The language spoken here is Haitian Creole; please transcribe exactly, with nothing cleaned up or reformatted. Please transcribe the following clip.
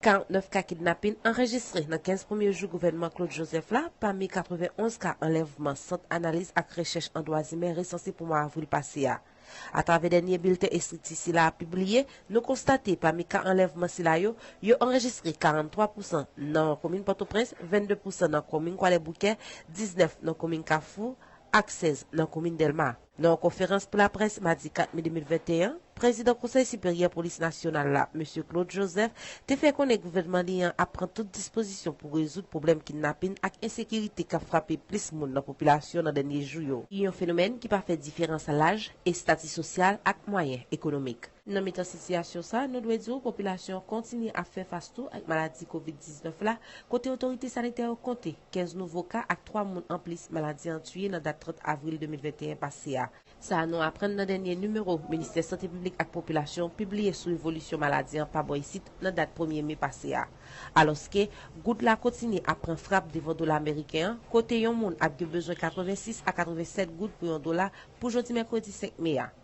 Karantnèf ka kidnapin anrejistre nan kenz premye jou gouvènman Claude Joseph la, pami katrevenonz ka anlèvman Sant Analiz ak Rechèch an Dwa Imen resanse pou mwa avril pase a. Atravè dènye bilten estrikti sila a pibliye, nou konstate pami ka anlèvman sila yo, yo anrejistre karannntwa pousan nan komin Pòtoprens, vennde pousan nan komin Kwalè Bouke, diznèf nan komin Kafou ak sèz nan komin Dèlma. Nan yon konferans pou laprès madi kat me de mil venteyen, prezidan Konsèy Siperyè Polis Nasyonal la, mesye Claude Joseph, te fè konnen gouvènman li an ap pran tout dispozisyon pou rezoud pwoblèm kidnapin ak ensekirite k ap frape plis moun nan popilasyon nan dènye jou yo. Yon fenomèn ki pa fè diferans laj, estati sosyal ak mwayen ekonomik. Nan mitan sitiyasyon sa, nou dwe di w popilasyon an kontinye ap fè fas tou ak maladi kovid diznèf la, kote otorite sanitè yo konte kenz nouvo ka ak twa moun anplis maladi an tiye nan dat trant avril de mil venteyen pase a. Sa a nou aprann nan dènye nimewo Ministè Sante Piblik ak Popilasyon pibliye sou evolisyon maladi an pa bò isit nan dat premye me pase a. Alòske, goud la kontinye ap pran frap devan dola ameriken an, kote yon moun ap gen bezwen katrevensis a katrevensèt goud pou yon dola pou jodi mèkredi senk me a.